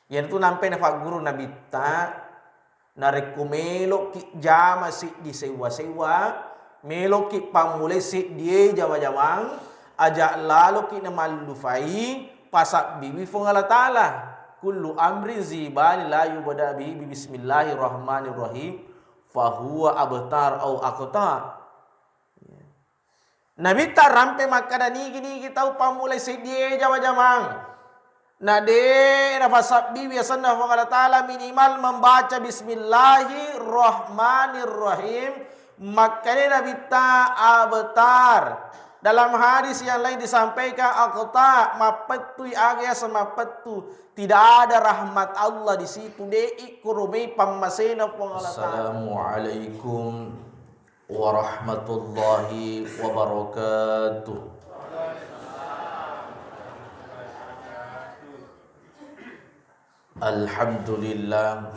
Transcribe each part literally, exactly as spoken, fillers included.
Iyanatu nampai nafagguru Nabitta, narekko meloki jama seddi sewwa-sewwa, meloki pammulai seddie jama-jamang, aja laloki namallufai, pasabbiwi Fuang Allah Ta'ala. Kullu amrin zibali la yubda bihi bi bismillahirrahmanirrahim, fahuwa abtar au aqta. Nabitta rampe makkada, nigi-nigi tau pammulai seddie jama-jamang, na de nafasabbiwi asenna Fuang Allah Ta'ala, minimal membaca bismillahirrahmanirrahim. Makkada Nabitta, abtar. Dalam hadis yang lain disampaikan, aqta, mappettui, aga yaseng mappettu. Tidak ada rahmat Allah di situ, de ikkurumei pammasena Fuang Allah Ta'ala. Assalamualaikum warahmatullahi wabarakatuh. Alhamdulillah,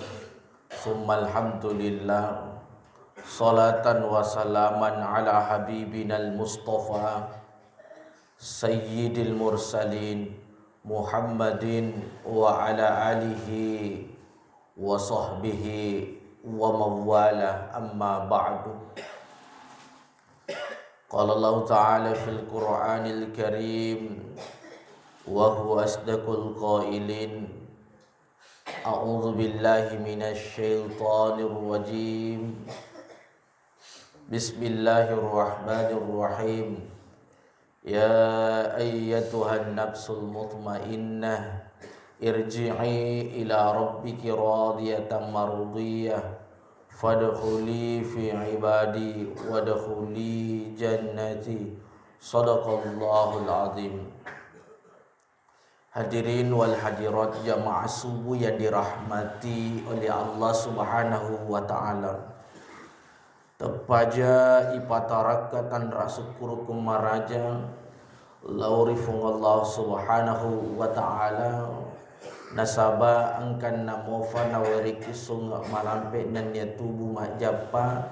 summa alhamdulillah. Salatan wa salaman ala habibinal Mustafa, sayyidil mursalin, Muhammadin wa ala alihi wa sahbihi wa mawala, amma ba'du. Qala Allahu ta'ala fil Qur'anil Karim, wa huwa asdaqul qailin. A'udzu billahi minasy syaithanir rajim. Bismillahirrahmanirrahim. Ya ayyatuhan nafsul mutmainnah, irji'i ila rabbiki radiyatan mardiyah, fadkhuli fi ibadi wadkhuli jannati. Sadaqallahul azim. Hadirin wal hadirat jamaah subuh yang dirahmati oleh Allah Subhanahu wa Ta'ala. Teppaja ipatarakka tanra sukkuruku maraja lao ri Fuang Allah Subhanahu wa Ta'ala, nasaba engkanna mofa naweriki sunge malampe nennia tubu majjappa,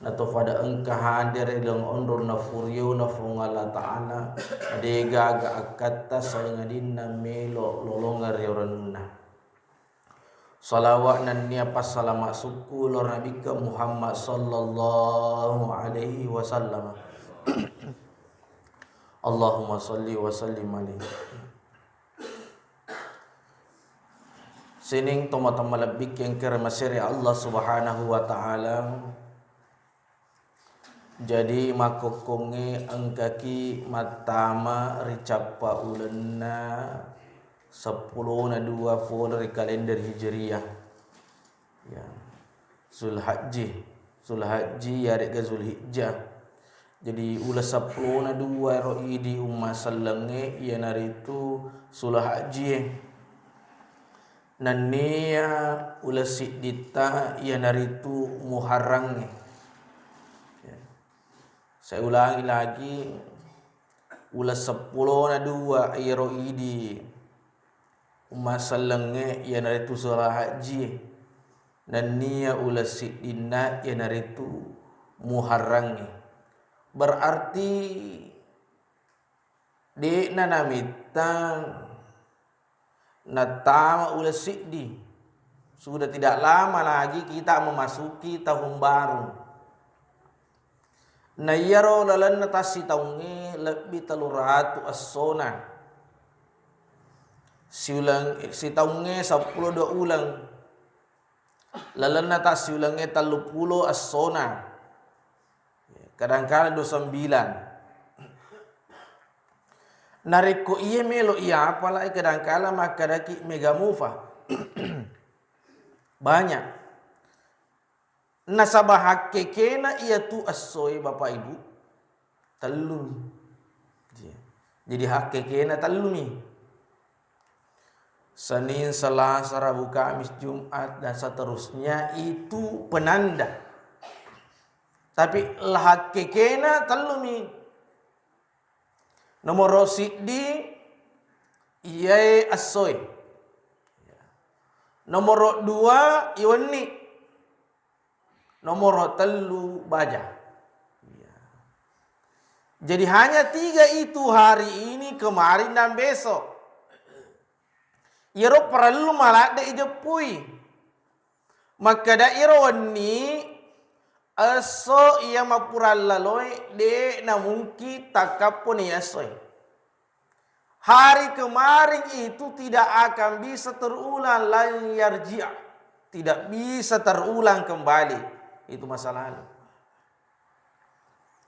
natopada engka hadere ri laleng onronna furiona Fuang Allah Ta'ala, degaga akkatta sangadinna melo lolongeng ri orenna. Salawat nennia passalama sukku lao ri Nabikka Muhammad sallallahu alaihi wasallam. Allahumma salli wa sallim alaihi. Sining tomatoa malebbi'ki engka ri masere Allah Subhanahu wa Ta'ala. Jadi, makkokkongnge engkaki mattama ri cappa ulenna seppulona dua pole ri kalender Hijriyah. Ya. Zulhajji, Zulhajji yaregga Zulhijjah. Jadi, uleng seppulona dua ero idi umma sellengnge, iyanaritu Zulhajjie. Nenniya uleng sidditta iyanaritu Muharrangnge. Ya. Saya ulangi lagi, uleng seppulona dua iyaro idi umma sellengnge iyanaritu Zulhajji, nenniya uleng siddinna iyanaritu Muharrangnge. Berarti de'na namittang nattama uleng siddi. Sudah tidak lama lagi kita memasuki tahun baru. Na iyaro lalenna tassitaungnge lebbi tellu ratu essona. Siuleng, sitaungnge seppulo dua uleng. Lalenna tassiulengnge telluppulo essona. Kadangkala dua sembilan. Narekko iya melo iya apalai, kadangkala makkadaki mega mufa. Banyak. Nasaba hakkekena iyatu essoe, Bapak Ibu, tellumi. Jadi hakkekena tellumi. Senin, Selasa, Rabu, Kamis, Jumat, dan seterusnya itu penanda. Tapi hakkekena tellumi. Nomoro siddi, iyae essoe. Nomoro dua, iwenni. Nomoro tellu, baja. Iya. Jadi hanya tiga itu, hari ini, kemarin, dan besok. Iyaro parellu maladde ijeppui. Makkeda iyaro wenni, esso iya mappurallaloe de' namungki takkappo ni essoe. Hari kemarin itu tidak akan bisa terulang, lan yarji'a. Tidak bisa terulang kembali itu masa lalu.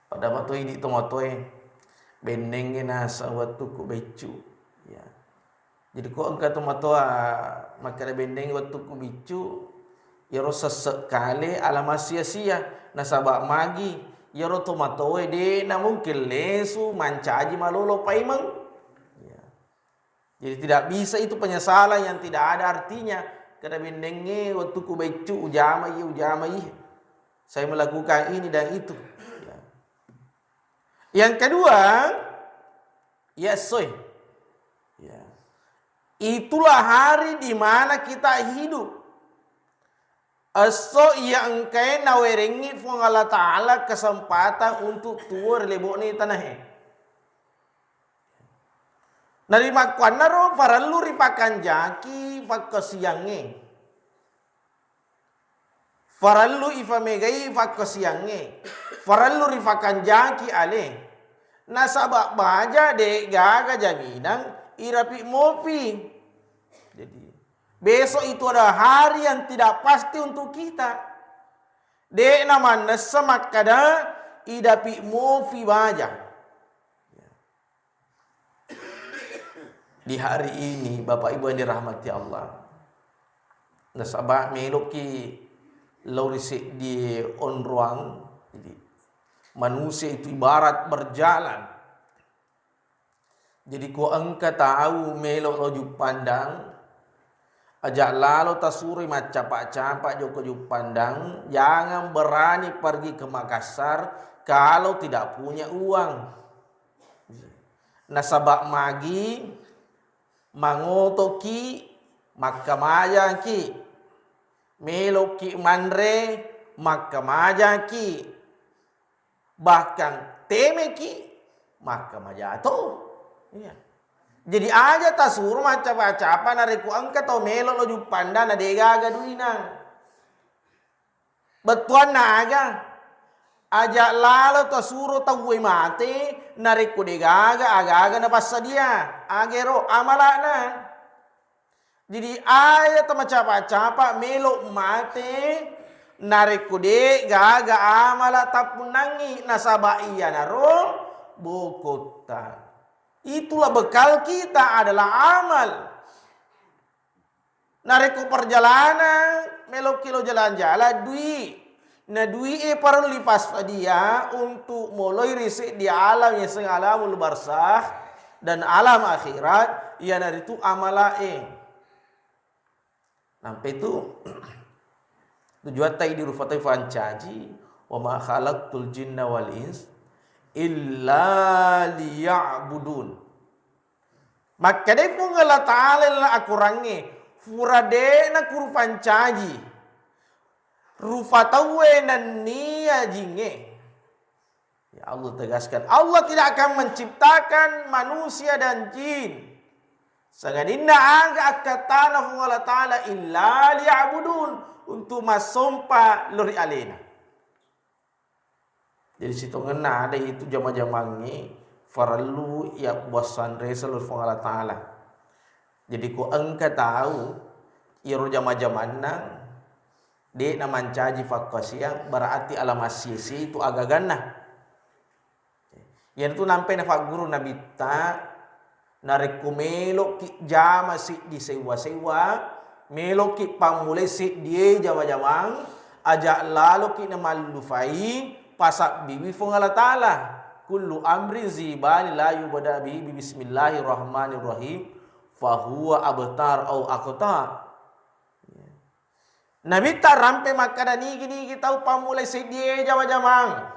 Pada mato idi tomatoe, bennengnge naseng wettukku beccu. Ya. Jadi ko engka tomatoa makkeda bennengnge wettukku biccu, iyaro sesse kale ala massia-sia, nasaba magi iyaro tomatoe de' namungkin lesu mancaji malolo paimeng. Ya. Jadi tidak bisa itu penyesalan yang tidak ada artinya. Kada bennengnge wettukku beccu ujama iye, ujama iye. Saya melakukan ini dan itu. Ya. Yang kedua, ya essoe. Ya. Itulah hari di mana kita hidup. Esso iya engkae nawerengngi Fuang Allah Ta'ala kesempatan untuk tuo ri lebo'na tanahe. Narimakkuannaro parellu ripakanjaki fakkasiangnge. Parellu ifamegai fakkasiangnge. Parellu rifakanjaki ale. Nasaba baja de'gaga jaminang irapi mopi. Jadi, besok itu adalah hari yang tidak pasti untuk kita. De'na mannessa makkada idapi mofi baja. Di hari ini, Bapak Ibu yang dirahmati Allah, nasaba meloki lao ri seddi onroang. Jadi, manusia itu ibarat berjalan. Jadi, ko engka tau melo lao Juppandang, aja lalo tasuroi maccapa-capa jokka Juppandang, jangan berani pergi ke Makassar kalau tidak punya uang. Nasaba magi mangotoki, makkamajangki, meloki manre, makkamajangki. Bahkan temeki, makkamajato. Iya. Jadi aja tasuro maccapa-capa narekko engka tau melo lao Juppandang na de'gaga duinang. Bettuanna aga? Aja lalo tasuro tauwe mate narekko de'gaga aga-aga napassadia. Agero amala'na. Jadi, aja tamacapa-capa melo mate narekko de'gaga amala tappunnangngi, nasaba iyanaro bokotta. Itulah bekal kita adalah amal. Narekko perjalanan, meloki lo jalan-jalan, dui. Na dui'e parellu ipassadia untuk moloi ri seddi alam yaseng alamul barzakh dan alam akhirat, iyanaritu amala'e. Nampe tu tujuatta idi rufatai fancaji, "Wa ma khalaqtul jinna wal ins illa liya'budun." Makkedai Puang Allah Ta'ala ri laleng Akorangnge, fura de'na kurupancaji rufa tauwe nennia jingnge. Ya Allah tegaskan, Allah tidak akan menciptakan manusia dan jin sangadinna aga akkattana Puang Allah Ta'ala illa liya'budun, untuk massompa lao ri alena. Jadi sitongenna ada itu jama-jamangnge farellu yabbuassang ri seluruh Puang Allah Ta'ala. Jadi ko engka tau iyaro jama-jamanna de'na mancaji fakkasiang, berarti ala massiesi itu agaganna. Iyanatu nampai nafagguru Nabitta, narekko meloki jama siddi sewwa-sewwa, meloki pammulai siddie jama-jamang, aja laloki namallufai pasabbiwi Fuang Allah Ta'ala. Kullu amrin zibali la yubda bihi bi bismillahirrahmanirrahim fahuwa abtar au aqta. Nabitta rampe makkada nigi-nigi tau pammulai seddie jama-jamang.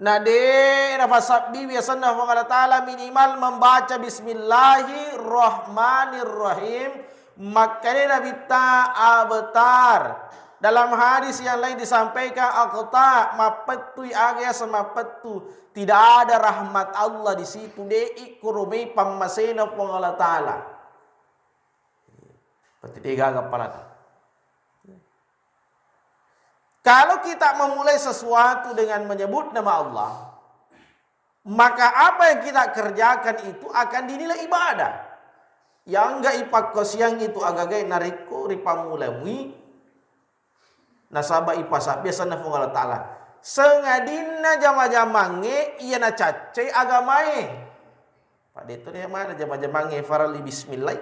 Na de nafasabbiwi asenna Puang Allah Ta'ala minimal membaca bismillahirrahmanirrahim. Makkada Nabitta abtar. Dalam hadis yang lain disampaikan aqta, mappettui aga yaseng mappettu. Tidak ada rahmat Allah di situ, de ikkurumei pammasena Puang Allah Ta'ala. Berarti degaga appalata. Kalau kita memulai sesuatu dengan menyebut nama Allah, maka apa yang kita kerjakan itu akan dinilai ibadah. Yang enggak ipakkosiang itu agagai narekko ripammula mui, nasaba ipasabbi asenna Puang Allah Ta'ala. Sengadinna jama-jamangnge iya nacaccai agamae. Pak, de'to de mana jama-jamangnge faralli bismillah.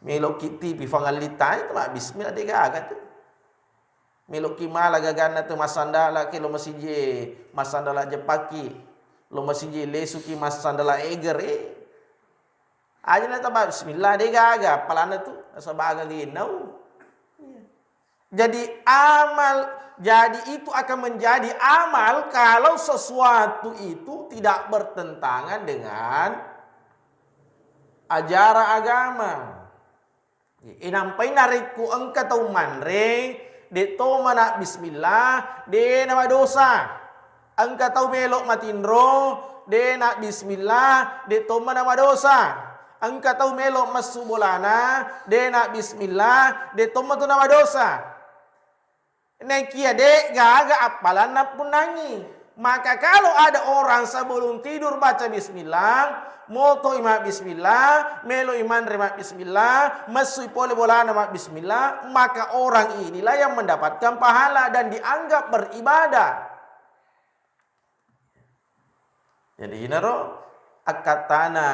Meloki tipi fangallitai tu, Pak, bismillah degaga tu. Meloki mala gaganna tu massandala ke lo masiji, massandala jepaki, lo masiji lesuki massandala eger, eh. Aja na taba bismillah degaga, apalana tu nasaba aga gennau. Jadi amal, jadi itu akan menjadi amal kalau sesuatu itu tidak bertentangan dengan ajaran agama. Inampai narekko engka tau manre, de to mana bismillah, de na madosa. Engka tau melo matinro, de na bismillah, de to mana madosa. Engka tau melo messu bolana, de na bismillah, de to matu na madosa. Nekia de gaga appalanna punnangi. Maka kalau ada orang sebelum tidur baca bismillah, moto ima bismillah, melo imanre ma bismillah, messu pole bolana ma bismillah, maka orang inilah yang mendapatkan pahala dan dianggap beribadah. Jadi inaro akkattana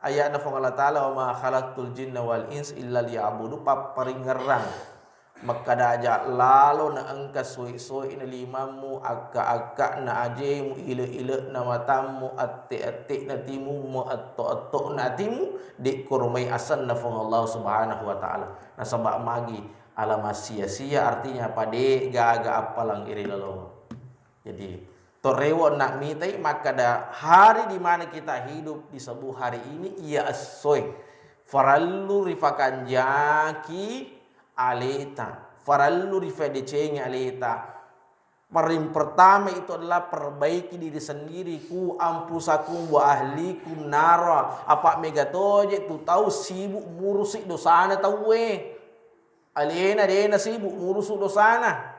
ayatna Puang Allah Ta'ala, "Wa ma khalaqtul jinna wal ins illa liya'budu," papparingerrang. Makkada aja lalo na engka soi-soina limammu, akka-akkana ajemu, ile-ilena matammu, atte-attena timummu, etto-ettona atimmu, de koromai asenna Puang Allah Subhanahu wa Ta'ala. Nasaba magi alama sia-sia, artinya apa, de gaga appalang iri lalo. Jadi, torewo na mitai makkada hari di mana kita hidup disebut hari ini, iya essoe. Farellu rifakanjaki aleta, farellu rifadecengi aleta. Paling pertama itu adalah perbaiki diri sendiri, ku anfusakum wa ahlikum nara. Apa mega toje tu tau sibuk murusi dosana tauwe. Alena de nasibuk murusu dosana.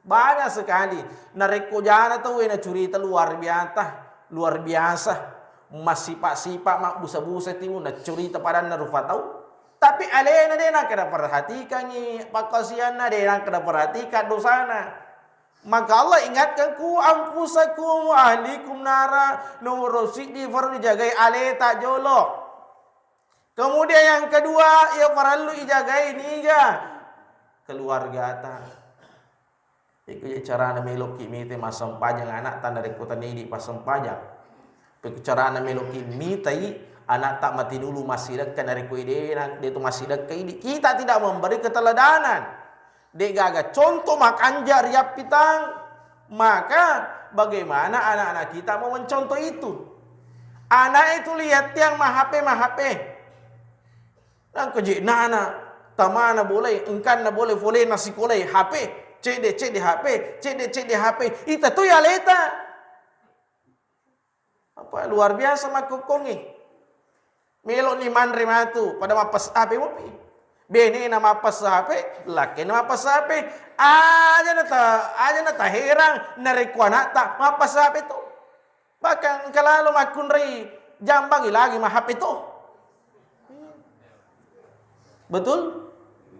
Banyak sekali. Narekko jana tauwe nacurita luar biasa, luar biasa. Massipa-sipa, mabbusa-busa timu, nacurita padanna rupa tau. Tapi alena de nakkeda perhatikangi pakkasianna, de nakkeda perhatikan dosana. Maka Allah ingatkan, ku anfusakum wa ahlikum nara, nomor siddi farlu dijagai aleta jolo. Kemudian yang kedua, iya farellu ijagai niga? Keluargata. Iko je carana meloki mite massempajang anakta narekko tania idi passempajang. Pekko carana meloki mitai anakta matinulu massidekka narekko idena, de to massidekka idi. Kita tidak memberi keteladanan. Degaga contoh makanja riappitang, maka bagaimana anak-anak kita mau mencontoh itu? Anak itu lihat tiang mahape, mahape. Nangko je nana, tamana bolai, engkanna bolai, folena sikolai, H P, cede, cede H P, cede, cede H P. Ita tu ya leta. Apa luar biasa makkukkungngi. Melo ni manre matu, pada mappes H P mopi. Bene na mappes H P, laki na mappes H P. Aja na ta, aja na taherang narekko anakta mappes H P tu. Bahkan engka lalo makkunrai jambangi lagi ma H P tu. Betul?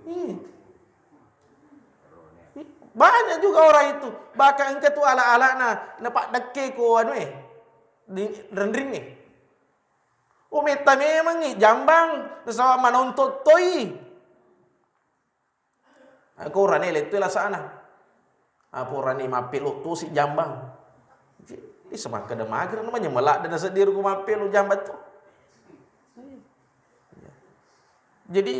Iya. Banyak juga orang itu. Bahkan engka tu ala-alana, napaddekke ko anu eh, di rendring eh. Oh, metta memangi jambang, nasaba manonton toi. Ako urane lettu lasana. Apa urane mappelo tosi jambang. Di semakkeda mager namanya melak dan sedih ku mappelo jambang tu. Jadi,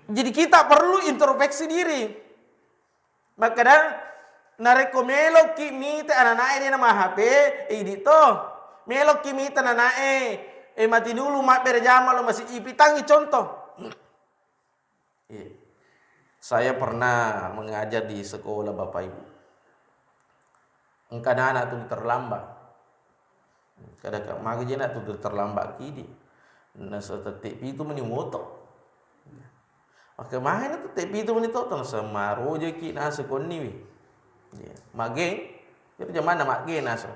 jadi kita perlu introspeksi diri. Makkeda, narekko meloki mita ananae de nama H P, idi to. Meloki mita ananae, eh, mati dulu mabbere jama lo masih ipitangi contoh. Iya. Saya pernah mengajar di sekolah, Bapak Ibu. Engka anak tu terlambat. Kada ka, magi je anak tu terlambat kidi. Nasa tette pitu meni moto. Maka mana tette pitu meni to, nasa marojaki nasa konni wi. Ya. Mage, jadi jamanna mage nasa.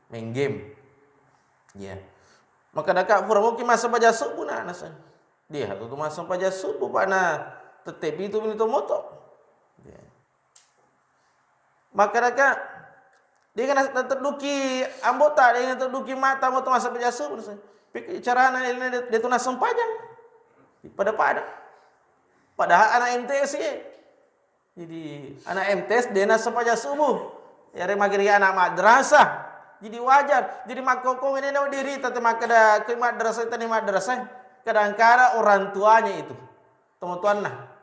Main game. Ya. Maka daka pura moki masa baja subuh na nasa. Dia tu masa baja subuh, Pak, na tette pitu meni to moto. Ya. Makkedaka, de' ga na-, natedduki ambo'ta, de' ga natedduki mata mo to masa pajasu, pik-, carana de', de' tu nassempajang. Pada-pada. Padahal anak M T S ye. Jadi, anak M T S de' nassempajang subuh. Yare mageri anak madrasah. Jadi wajar. Jadi makkokong ini na diri tete makkeda ke madrasah, tani madrasah. Kadang-kadang orang tuanya itu. Tomatoanna.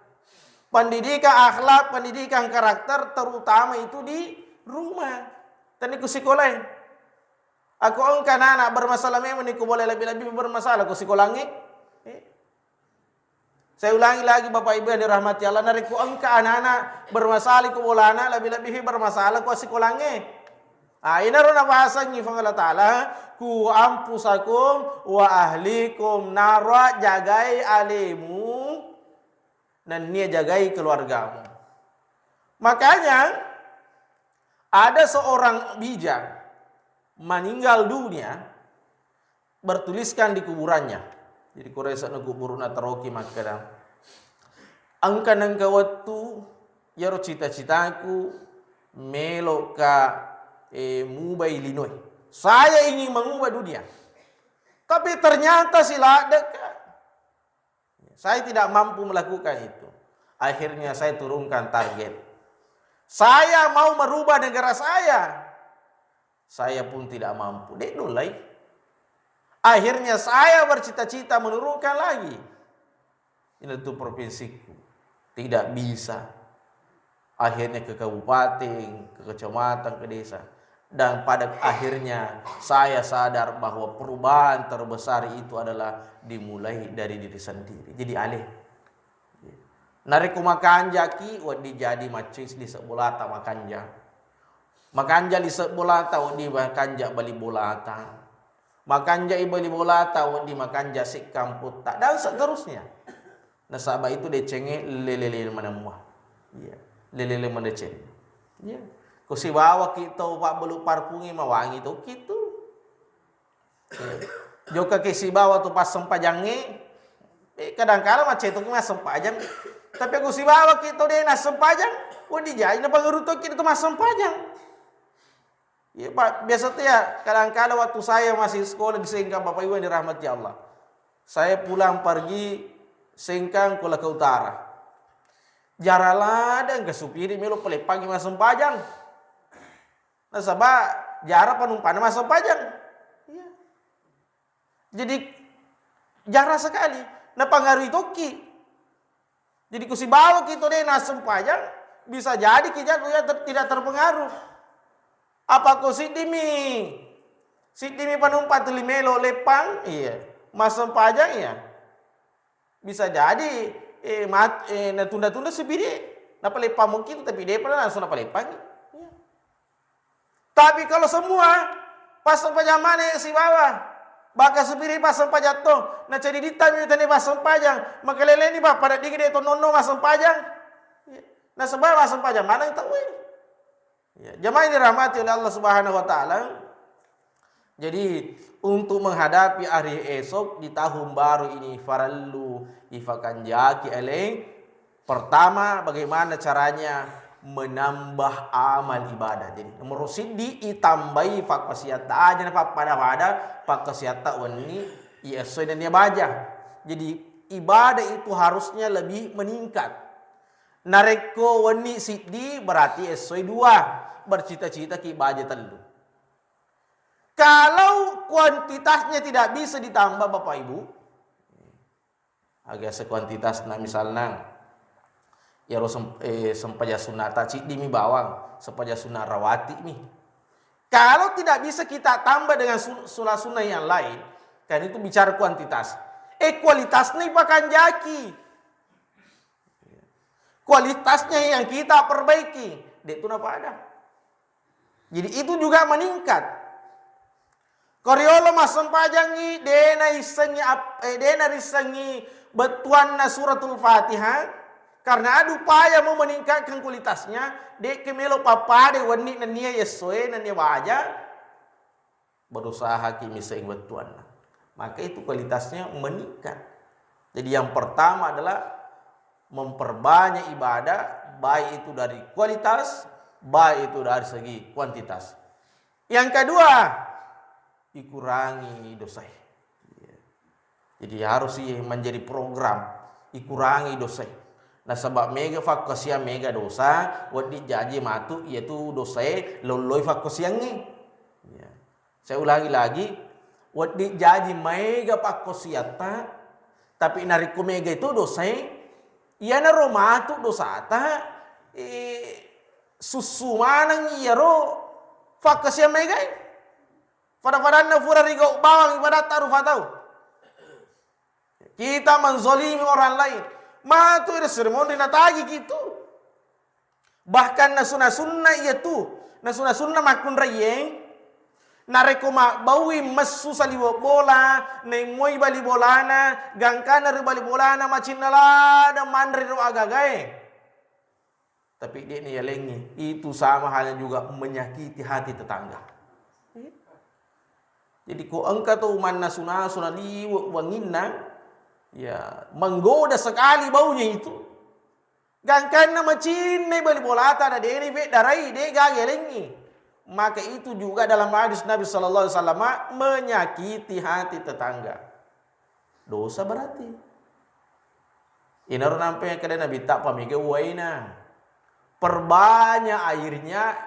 Pendidikan akhlak, pendidikan karakter, terutama itu di rumah. Tani ku sikolae. Aku engka anak-anak bermasalah memang ni ku boleh lebih-lebih bermasalah ku sikolangnge. Eh. Saya ulangi lagi Bapak Ibu yang dirahmati Allah, narekko engka anak-anak bermasalah ku bolana, lebih-lebih bermasalah ku sikolangnge. Ah, inaro nabahasangngi Puang Allah Ta'ala, "Ku anfusakum wa ahlikum nara," jagai alemu, nennia jagai keluargamu. Makanya, ada seorang bijak meninggal dunia, bertuliskan di kuburannya. Jadi, koresa na kuburuna taroki makkeda, "Engka nengka wettu, iyaro cita-citaku, meloka, eh, mubai linoe. Saya ingin mengubah dunia. Tapi ternyata siladdeka." Saya tidak mampu melakukan itu. Akhirnya saya turunkan target. Saya mau merubah negara saya. Saya pun tidak mampu. Dek nulai. Akhirnya saya bercita-cita menurunkan lagi. Ini tuh provinsiku. Tidak bisa. Akhirnya ke kabupaten, ke kecamatan, ke desa. Dan pada akhirnya saya sadar bahwa perubahan terbesar itu adalah dimulai dari diri sendiri. Jadi alih. Narekko makanjaki, wedding jadi maccing lise bolata makanja. Makanja lise bolata, wedding makanja bali bolata. Makanja i bali bolata, wedding makanja sekkamputta, dan seterusnya. Nasaba itu decengnge lelele manemmuwa. Iya, lelele madeceng. Iya. Ko sibawaki tau pabbelu parpungnge mawangi tokki tu. Iya. Jokkaki sibawa tu passempajangnge, eh, kadangkala macetoki massempajang. Tapi ko sibawaki tau de nassempajang, wedding jaji napangerutokki tu massempajang. Iya, Pak, biasa tu ya, kadangkala waktu saya masih sekolah di Sengkang, Bapak Ibu yang dirahmati Allah. Saya pulang pergi Sengkang Kolaka Utara. Jara ladang ke supiri melo paleppangi massempajang. Nasaba jara panumpana massempajang. Iya. Jadi jara sekali. Napangaruhi tokki. Jadi, ko sibawaki to de nassempajang, bisa jadi ki jadwal ya ter-, tidak terpengaruh. Apa ko siddimi, siddimi panumpang tuli melo leppang, iya, massempajang, iya. Bisa jadi, eh, mat-, eh, natunda-tunda sipiri, napaleppang mungkin, tapi depa langsung napaleppang. Iya. Tapi kalau semua passempajang mane sibawa, baka supiri passempajang to, na ceddi dittami tani passempajang, makaleleni ba pada digi de to nonno massempajang. Nasaba massempajang maneng tauwe. Ya, jamaah yang dirahmati oleh Allah Subhanahu wa Ta'ala. Jadi, untuk menghadapi hari esok di tahun baru ini, farallu ifakanjaki aleng. Pertama, bagaimana caranya menambah amal ibadah. Jadi, nomor siddi, itambai pakkasiatta aja na pappada-pada, pakkasiatta wenni, i esso nennia baja. Jadi, ibadah itu harusnya lebih meningkat. Narekko wenni siddi, berarti essoi dua, bercita-cita ki baja tellu. Kalau kuantitasnya tidak bisa ditambah, Bapak Ibu, aga sekuantitasna, misalna, iyaro sem-, eh, sempajang sunnata ciddi mi bawang, sempajang sunna rawati mi. Kalau tidak bisa kita tambah dengan sun-, sunah-sunah yang lain, kan itu bicara kuantitas. Eh, kualitasna ipakanjaki. Kualitasnya yang kita perbaiki, de tu napada. Jadi itu juga meningkat. Ko riolo massempajangngi, de naissengngi ap-, eh, de narissengngi bettuanna Suratul Fatihah, karena ada upaya mau meningkatkan kualitasnya, de ke melo pappada wenni nennia essoe, nennia baja, berusahaki misseng bettuanna. Maka itu kualitasnya meningkat. Jadi yang pertama adalah memperbanyak ibadah, baik itu dari kualitas, baik itu dari segi kuantitas. Yang kedua, ikurangi dosae. Iya. Jadi harus i-, menjadi program, ikurangi dosae. Nasaba mega fakkasiang mega dosa, wedding jaji matu iyatu dosae lolloi fakkasiangnge. Iya. Saya ulangi lagi, wedding jaji maega pakkasiatta, tapi narekko mega itu dosae, iyanaro matu dosata, eh, sussu maneng iyaro fakkasiang maegae. Pada-padanna fura rigau bawang ibadatta rufa tau. Kita menzalimi orang lain. Matu ira seri monri natagi kitu. Bahkan nasunna-sunna iyatu, nasunna-sunna makkunraiye, narekko mabbaui messu saliweng bola, naimmoi bali bolana, gangkanna ri bali bolana macinna ladang manre ro agagae. Tapi de'na yalengngi, itu sama halnya juga menyakiti hati tetangga. Jadi ko engka to mannasu-nasu naliwe wanginna, ya menggoda sekali baunya itu. Gangkanna macinnai bali bolata na de'na ifeddarai, de gaga yalengngi. Maka itu juga dalam hadis Nabi sallallahu alaihi wasallam menyakiti hati tetangga. Dosa berarti. Inaro nampe kada Nabi tak pamege uwaina. Perbanyak airnya,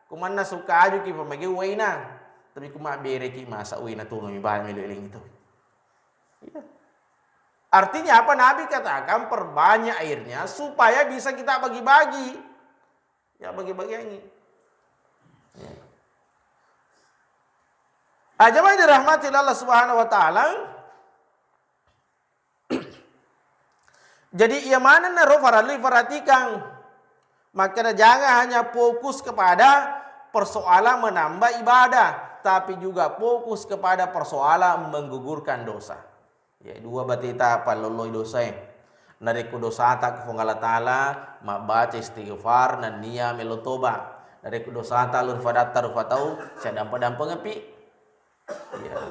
kumanna suka ajuki pamege uwaina. Tapi kuma bereki masa uwaina tu mami banyak melu eling itu. Iya. Artinya apa? Nabi katakan perbanyak airnya supaya bisa kita bagi-bagi. Ya, bagi-bagiangi. Ya. Ah, jamaah yang dirahmati Allah Subhanahu wa Ta'ala. Jadi, iya manenna ro farallu iperhatikan. Makanya jangan hanya fokus kepada persoalan menambah ibadah, tapi juga fokus kepada persoalan menggugurkan dosa. Ya, dua bateta pallolloi dosae. Narekko dosata ke Puang Allah Ta'ala, mabbaca istighfar, nennia melo toba. Narekko dosata lo ri padatta rupa tau, siaddampe-dampengepi. Ya.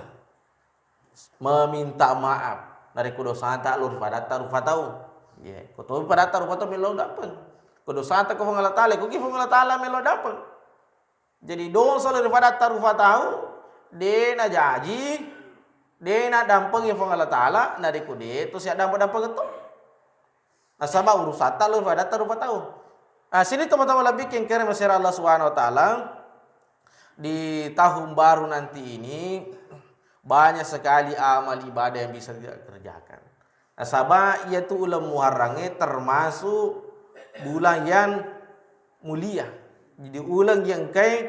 Meminta maaf. Narekko dosata lo ri padatta rupa tau. Ya. Ko to padatta rupa tau melo dampeng. Ko dosata ke Puang Allah Ta'ala, ko ki Puang Allah Ta'ala melo dampeng. Jadi dosa lo ri padatta rupa tau, de najaji, de nadampengi Puang Allah Ta'ala, narekko de to siaddampe-dampeng to. Nasaba urusatta lo ri padatta rupa tau. Nah, sini teman-teman lebih kengkere mesera Allah Subhanahu wa Ta'ala, di tahun baru nanti ini banyak sekali amal ibadah yang bisa kita kerjakan. Nasaba iyatu uleng Muharrangnge termasuk bulan yang mulia. Jadi uleng yang engkae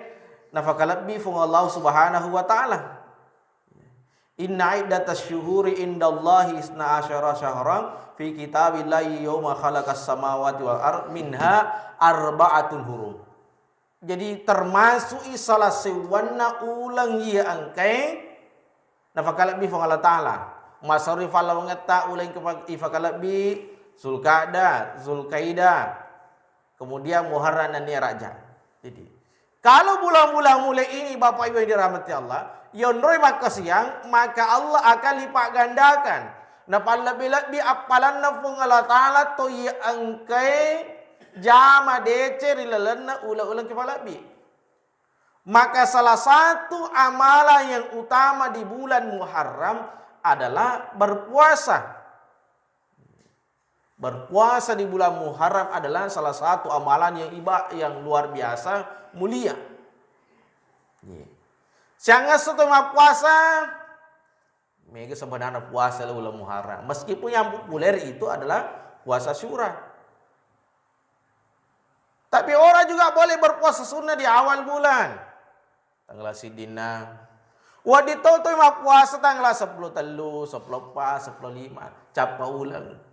nafakalebbi Puang Allah Subhanahu wa Ta'ala. Inna iddatasy syuhuri indallahi isna asyara syahran fi kitabillahi yauma khalaqas samawati wal ard minha arba'atun hurum. Jadi termasuk i salah seuwanna uleng iya engkae nafakalebbi Puang Allah Ta'ala. Masarui fallawangetta uleng kefa-, ifakalebbi Zulkada, Zulkaida, kemudian Muharram nennia Rajab. Jadi, kalau bulan-bulan mulai ini Bapak Ibu yang dirahmati Allah, yonroi makkasiang, maka Allah akan lipat gandakan. Napallebbi-lebbi appalanna Puang Allah Ta'ala to iya engkae jama deceng ri lalenna uleng-uleng kifalebbi. Maka salah satu amalan yang utama di bulan Muharram adalah berpuasa. Berpuasa di bulan Muharram adalah salah satu amalan yang iba-, yang luar biasa mulia. Iya. Siangngesso to mappuasa, mega sebenarnya puasa uleng Muharram. Meskipun yang populer itu adalah puasa Syura. Tapi orang juga boleh berpuasa sunnah di awal bulan. Tanggal siddinna. Wedding to toi mappuasa tanggal seppulo tellu, seppulo eppa, seppulo lima. Cappa uleng.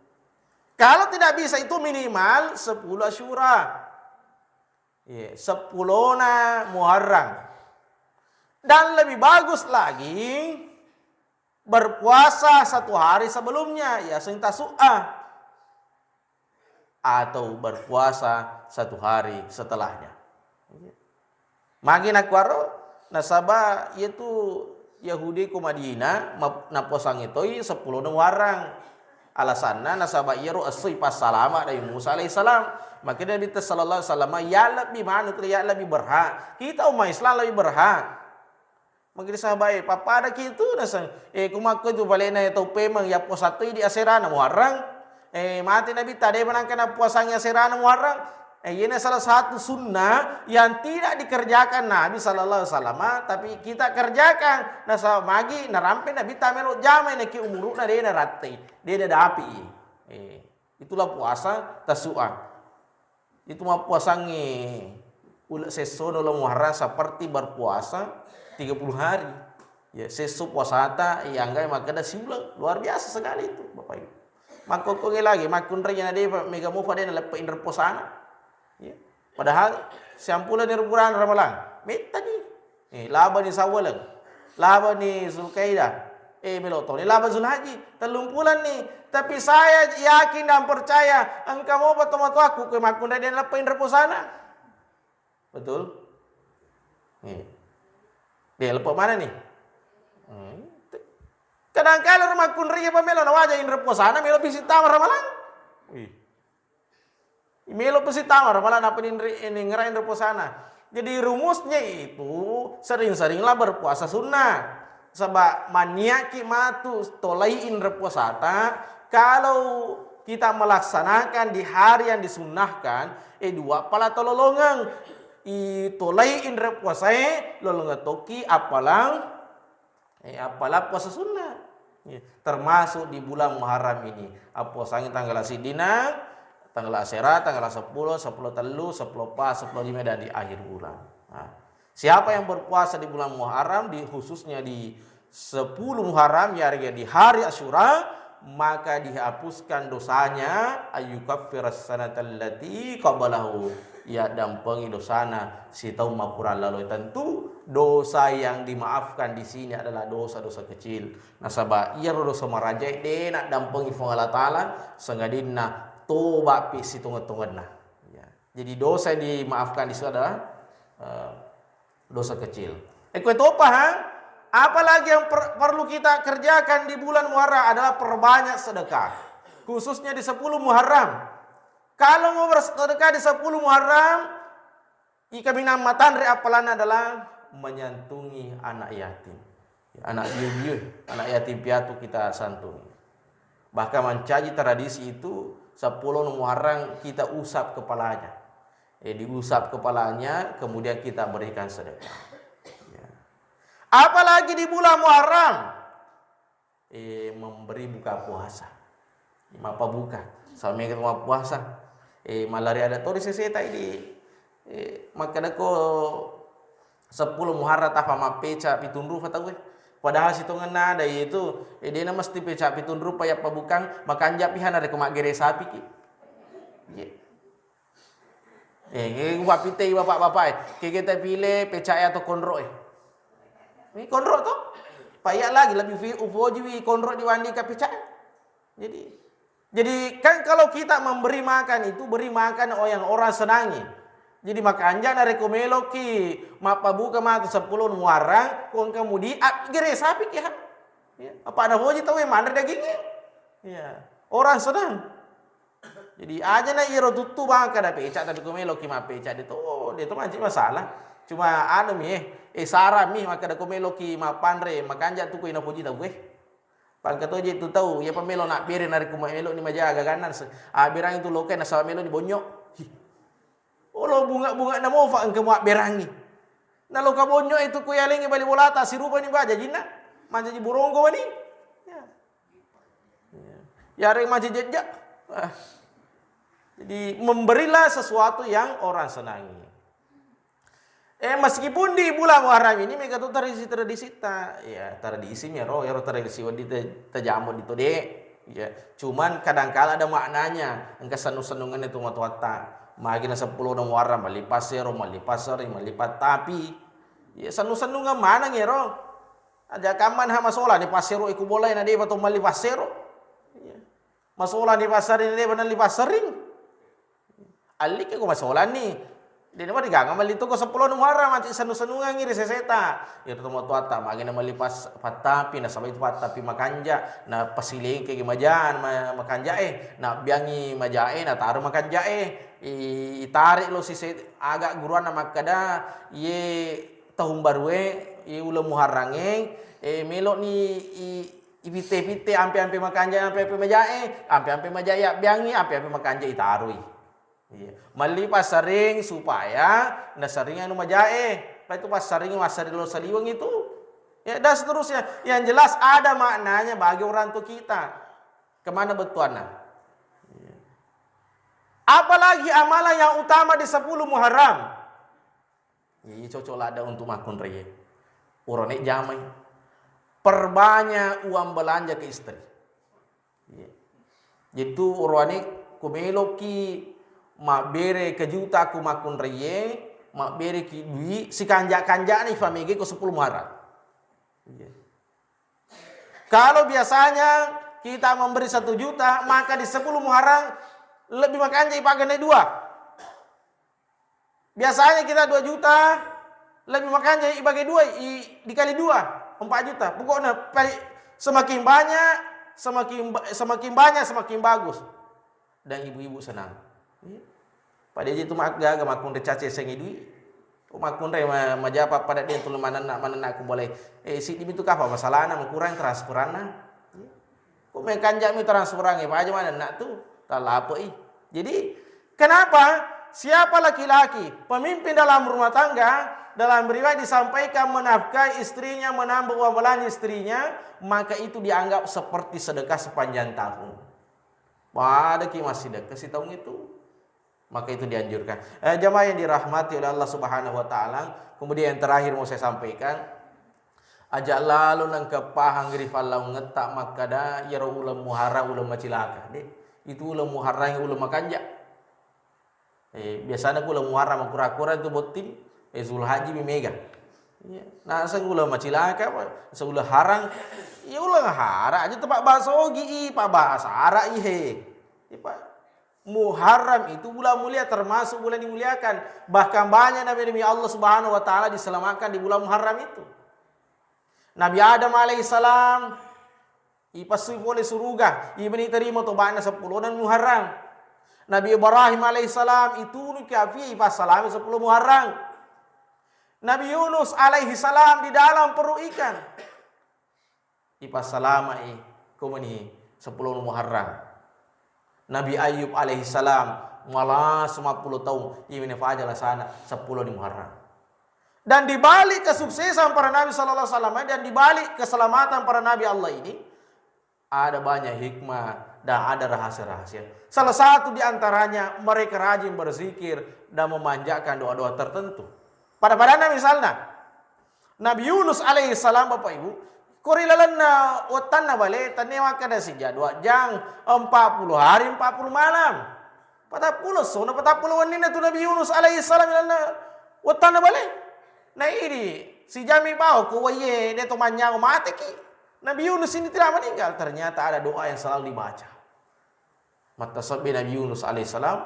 Kalau tidak bisa itu minimal sepuluh Asyura. Iya, seppulona Muharram. Dan lebih bagus lagi berpuasa satu hari sebelumnya, yaseng tasu'a, atau berpuasa satu hari setelahnya. Magi nakuaro, nasaba iyatu Yahudi ko Madinah map-, napuasangngi toi seppulona Muharram. Alasanna nasaba iyaro esso ipassalama Nabi Musa alaihissalam. Makanya Nabi sallallahu alaihi wasallam ya lebih manu, ya lebih berhak. Kita umat Islam lebih berhak. Magi sahabat e, pappadaki tu naseng, eh, kumakko tu balena tau pemeng ya puasa toi di aserana Muharram. Eh, mati Nabi tade manangka napuasangngi aserana Muharram. Eh, iyena salah satu sunnah yang tidak dikerjakan Nabi sallallahu alaihi wasallam, tapi kita kerjakan. Nasaba magi narampe Nabi tamelo jamai naki umuru'na de narattei, de nadapi. Eh, itulah puasa tasu'a. Itu mappuasangngi ule-, sessona uleng Muharram seperti berpuasa tiga puluh hari. Ya, sesso puasata, ya, anggai makkeda siuleng. Luar biasa sekali itu, Bapak Ibu. Makkokkongngi lagi, makkunrai na depa mega mofa de naleppa inre puasana. Ya. Padahal siampulani bulan Ramalang. Mettani. Eh, labani Sawwaleng. Labani Zulkaidah. Eh, melo toni laba Zulhaji. Tellumpulanni. Tapi saya yakin dan percaya, engka mopa tomatoakku kue makkunrai de naleppa inre puasana. Betul? Eh. De leppa mana nih? Hmm. Kadangkala makkunrai apa melo nawaja inre puasana, melo pisi tama Ramalang. Wih. Melo pasti tama Ramalang apa ninri-, ningerai inre puasana. Jadi rumusnya itu sering-seringlah berpuasa sunnah. Saba maniaki matu tolai inre puasata, kalau kita melaksanakan di hari yang disunnahkan, eh, dua pala tololongeng. I tolai inre puasae lolongeng tokki appalang Eh, apala puasa sunnah. Ya, termasuk di bulan Muharram ini. Appuasangi tanggal siddina, tanggal asera, tanggal sepuluh, sepuluh tellu, sepuluh pa, sepuluh lima, dan di akhir bulan. Nah, siapa yang berpuasa di bulan Muharram, di, khususnya di sepuluh Muharram, ya, di hari Asyura, maka dihapuskan dosanya, ayyukaffiras sanatal lati qablahu. Ya, dampengi dosana sitaung mappura lalo. Tentu dosa yang dimaafkan di sini adalah dosa-dosa kecil. Nasaba iyaro dosa marajae de naddampengi Puang Allah Taala, sangadinna tobapi sitongeng-tongenna. Ya. Jadi dosa yang dimaafkan di situ adalah, eh, dosa kecil. Eh, kue topa, ha? Apalagi yang per-, perlu kita kerjakan di bulan Muharram adalah perbanyak sedekah. Khususnya di sepuluh Muharram. Kalau mau bersedekah di sepuluh Muharram, ikaminang matanre appalanna adalah menyantungi anak yatim. Anak biu-biu, anak yatim piatu kita santungi. Bahkan mancaji tradisi itu, sepuluh Muharram kita usap kepalanya. Eh, diusap kepalanya, kemudian kita berikan sedekah. Ya. Apalagi di bulan Muharram, eh, memberi buka puasa. Mappabuka. Samega mappuasa. Eh, malari ada tori seseta idi. Eh, makkedako sepuluh Muharram tapa mappeca pitung rupa tauwe. Padahal sitongenna ada itu, eh, dena mesti peca pitung rupa ya pabukang, makanja piha narekko maggere sapiki. Iya. Eh, eh, upapitai bapak-bapak, eh. Kegeta pile pecae atau konro, eh. Ini konro to? Paya lagi lebih fi-, ufojiwi konro dibandingkan pecae. Jadi, jadi kan kalau kita memberi makan itu, beri makan o-, yang orang senangi. Jadi makanja narekko meloki mappabuka matu sepuluh Muharram, ko engka mudi, ah, gere sapiki ha. Ya, apa ada foji tau yang mana dagingnya? Ya, orang senang. Jadi, aja na iyaro tuttu bangka na peca, tapi ko meloki mappeca, de to, de to manci masalah. Cuma anu mi, eh, eh, saran mi, makkeda ko meloki mappanre, makanja tu ko ina poji tau, eh. Pangka toje tu tau, iya pa melo nabbere narekko ma-, melo ni majaga ganna, se-, abberangi tu lokai nasaba melo ni bonyo. Hi. Olo bunga-bunga na mofa engka muabberangi. Na loka bonyo itu ko yalengi bali bolata, sirupa ni baja jinna. Mancaji burongko wani. Ya. Ya. Yareng maci jejja. Ah. Jadi, memberilah sesuatu yang orang senangi. Eh, meskipun di bulan Muharram ini mega tu tradisi-tradisi ta, ya, tradisi mi ero, ero tradisi wedding te-, tajamu di to de. Ya, cuman kadangkala ada maknanya, engka senung-senungannya tu matoatta. Magi na sepuluh Muharram, mallipa sero, mallipa seri, mallipa tapi. Iya, sennu-sennungeng maneng ero. Aja kamman ha masola ni passero iku bolai na depa to melli passero. Iya. Masola ni passering na depa nelli passering. Allikke ko masolanni. Dena mari ganga melli to ko seppulo Muharram, mati sennu-sennungangi ri seseta. Iyaro tomatoatta magena melli pas-, pattapi, nasaba itu pattapi makanja, na pasilengkegi majana ma-, makanjae, na biangi majae, na taro makanjae. I-, itare lo sise aga guruanna makkeda, ye tahun barue, ye uleng Muharrangnge, e, meloni i-, ipitte-pitte ampe-ampe makanja, ampe-ampe majae, ampe-ampe majae abbiangi, ampe-ampe makanja itaroi. Iya. Melli passaring supaya nasering anu majae. Apa itu passaring, massaring lo saliweng itu. Ya, dan seterusnya. Yang jelas ada maknanya bagi orang tua kita. Kemana bettuanna? Iya. Apalagi amalan yang utama di sepuluh Muharram. Iya, cocok ladda untuk makkunraie. Urane jamai. Perbanyak uang belanja ke istri. Iya. Jitu oroane ko meloki mabbere kejuta ko makkunraie, mabbereki dui sikanja-kanjana ifamege ko sepuluh Muharram. Iya. Kalau biasanya kita memberi satu juta, maka di sepuluh Muharram lebih makanja ipagenne dua. Biasanya kita dua juta, lebih makanja ibagi dua, i-, dikali dua, empat juta. Pokoknya pali-, semakin banyak, semakin ba-, semakin banyak, semakin bagus. Dan ibu-ibu senang. Iya. Pada itu mak-, gaga makkunrai caci sengi dui. Oh, makkunrai ma-, majapa pada dia tu manenna, manenna aku boleh. Eh, si demi tu kapa masalahna, makurang transferanna. Iya. Ko mekanja'mi transferangnge, paja manenna tu, tallape'i. Jadi, kenapa? Siapa laki-laki, pemimpin dalam rumah tangga, dalam riwayat disampaikan menafkahi istrinya, menambah uang belanja istrinya, maka itu dianggap seperti sedekah sepanjang tahun. Padaki massidekka sitaung itu. Maka itu dianjurkan. Eh, jamaah yang dirahmati oleh Allah Subhanahu wa Ta'ala, kemudian yang terakhir mau saya sampaikan, aja lalo nengka pahang ri fallaungetta makkada, iyaro uleng Muharram uleng macilaka. De, itu uleng Muharram uleng makanja. Eh, biasanya ku uleng Muharram kura-kura itu botting, eh, Zulhajji mi mega. Iya. Naseng uleng macilaka, Pak. Naseng uleng harang, iya uleng harang aja tempat bahasa ogi i, Pak, bahasa Arab i, he. Iya, Pak. Muharram itu bulan mulia, termasuk bulan dimuliakan. Bahkan banyak nabi-nabi Allah Subhanahu wa Ta'ala diselamatkan di bulan Muharram itu. Nabi Adam alaihissalam ipassu pole suruga, ipani terima tobatna seppulo Muharram. Nabi Ibrahim alaihissalam itunuki api ipassalami seppulo Muharram. Nabi Yunus alaihissalam di dalam perut ikan ipassalamai komeni seppulo Muharram. Nabi Ayub alaihissalam malas seppulo taung, iyami faja lasana seppulo ni Muharram. Dan di balik kesuksesan para nabi sallallahu alaihi wasallam dan di balik keselamatan para nabi Allah ini, ada banyak hikmah dan ada rahasia-rahasia. Salah satu di antaranya mereka rajin berzikir dan memanjatkan doa-doa tertentu. Pada-padanna misalna, Nabi Yunus alaihissalam, Bapak Ibu, ko ri lalenna wettanna bale, tennia makkeda sija dua jang, empat puluh hari, empat puluh malam. Patappulo essono, patappulo wenninna tu Nabi Yunus alaihissalam ri lalenna wettanna bale. Na idi, sijami bao ko waiye, de to mannyawa, mateki. Nabi Yunus ini tidak meninggal, ternyata ada doa yang selalu dibaca. Mattasabbi Nabi Yunus alaihissalam,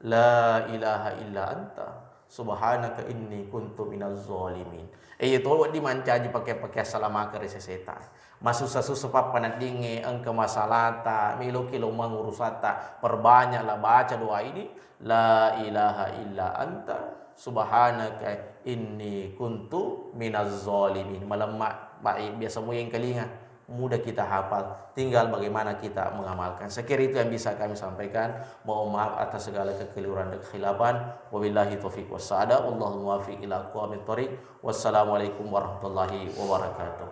"La ilaha illa anta, subhanaka inni kuntu minaz zalimin." Eh, iya to wedding mancaji pake-pake assalamaka ri seseta. Masussa-sussa pappaneddingnge, engka masalata, meloki lo mangurusata, perbanyaklah baca doa ini, "La ilaha illa anta, subhanaka inni kuntu minaz zalimin." Malemma, baik, biasa muyeng kalinga. Mudah kita hafal, tinggal bagaimana kita mengamalkan. Saya kira itu yang bisa kami sampaikan. Mohon maaf atas segala kekeliruan dan kekhilafan. Wabillahi taufiq wassa'adah. Wallahul muwaffiq ila aqwamit thariq. Wassalamualaikum warahmatullahi wabarakatuh.